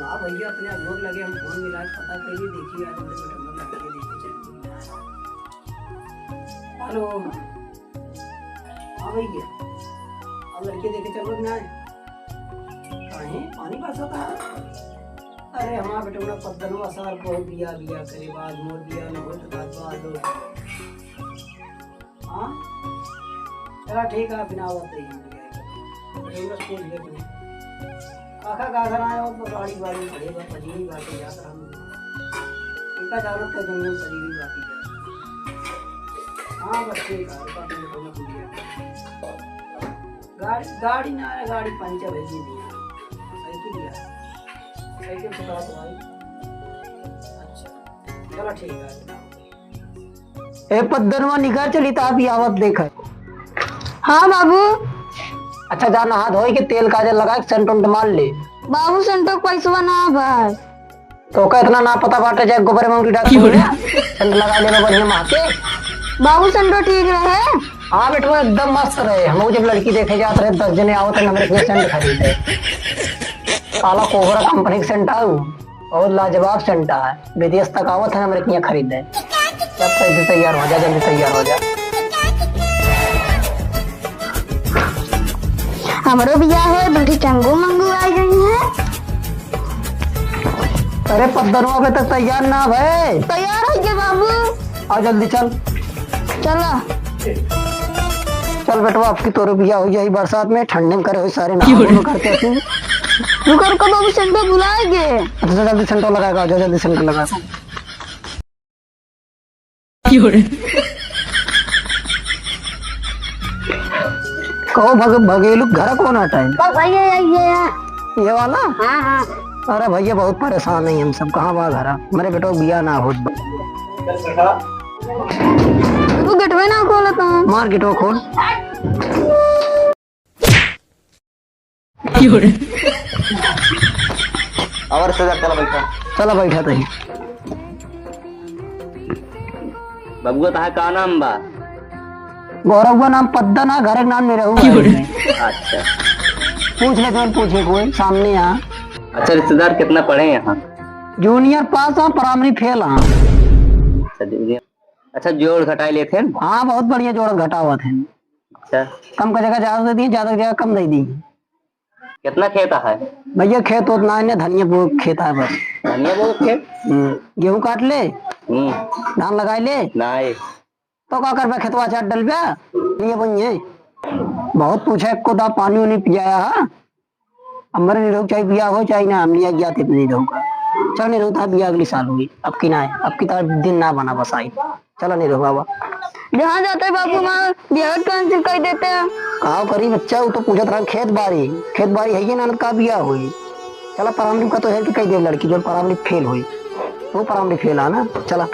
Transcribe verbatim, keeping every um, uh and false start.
हाँ भैया, अपने अगुआ के लगे हम फोन मिलाए, पता करिए, देखिए आज हमरे बेटवा लड़के देखे चल। हेलो, हाँ भैया, अब लड़के देखे चल ना है। काहे? पानी बरसत है? अरे हमार बेटवा पद्दनवा सार को बिया, बिया करे बाद मोर बिया न होत बात बात हो। हाँ? चला ठीक है, बिना आवत नहीं हम लोग। अरे बस पूछ ले तू। काका का घर आए हो तो गाड़ी वाड़ी खड़े बा, पजीरी बाटे जात हम। इनका जानत का जंगल पजीरी बाटे जात। हाँ बस ठीक है, रुका तुम दोनों को लिया। गाड़ी, गाड़ी ना है, गाड़ी पंचर है जी भैया। साइकिल लिया। साइकिल से बात भाई। अच्छा, चला ठीक है। ए पद्दनवा निकर चली, ताप आवत देख। हाँ बाबू। अच्छा जा नहा धोई के तेल काजल लगा के सेंट उंट मार ले। बाबू सेंटो के पैसवा ना भाई। तो का इतना ना पता बाटे जाए गोबर में उंगली डाल के सेंट लगा लेना बढ़िया माँ के। बाबू सेंटो ठीक रहे। हाँ बेटवा एकदम मस्त रहे। हम जब लड़की देखे जात रहे दस जने आवत रहे हमरे के सेंट खरीदे। काला कोबरा कंपनी के सेंट आऊ। बहुत लाजवाब सेंट है, विदेश तक आवत है हमरे किहाँ खरीदे। सब कैसे तैयार हो जा, जल्दी तैयार हो जा। हमरो बियाह हो, दूठी चंगू मंगू आ गई है। अरे पद्दनवा अबे तक तैयार ना भए। तैयार हो गए बाबू। आ जल्दी चल। चला। चल बेटवा, अब की तोरो बियाह हो जाई बरसात में, ठंडे में करे होई सारे ना। रुको, रुको बाबू, सेंटो भुलाए गे। अच्छा, जल्दी सेंटो लगाएगा, जा जल्दी सेंटो लगाएगा। कहो भग-, भगेलू घर कौन हटा है? बस भैया, ये, ये है। ये वाला? हाँ, हाँ। अरे भैया, बहुत परेशान है हम सब। कहाँ बा घर? मेरे बेटो बिया ना होत बा। वो गेटवे ना खोलता। मार गेटवा खोल। और सर, चला बैठा। चला बैठा तही। बबुआ, तहार का नाम बा? गौरव का नाम पद्दा ना, घर के नाम निरहू है। अच्छा। पूछ ले, कौन पूछे कोई सामने यहाँ। अच्छा, रिश्तेदार कितना पढ़े यहाँ? जूनियर पास हाँ, प्राइमरी फेल हाँ। अच्छा, जूनियर। अच्छा, जोड़ घटाई लेते हैं। हाँ, बहुत बढ़िया जोड़ घटावत हैं। अच्छा। कम का जगह ज्यादा दे दिए, ज्यादा का जगह कम दे दी। कितना खेत है? भैया, खेत उतना है ना, धनिया वो खेत है बस। धनिया वो खेत? हम्म, गेहूं काट ले। हम्म। धान लगाए ले। नहीं। तो का करबे, खेतवा चाट डलबे? ये वही है। बहुत पूछे, एको दा पानी उनी पियाया है। अब मरे निरहू चाहे बिया हो चाहे ना, हम लिया गया थे निरहू का। चल निरहू, तार बिया अगली साल हुई, अब की ना है, अब की तार दिन ना बना बस आई। चला निरहू बाबा। जहाँ जाते बाबू माँ बिया cancel कर देते हैं। का करी बच्चा, वो तो पूछत रहा खेत बारी, खेत बारी है ये ना, का बिया हुई। चला परामरी का तो हेल्प कह दे लड़की, जो परामरी फेल हुई, वो परामरी फेल है ना। चला।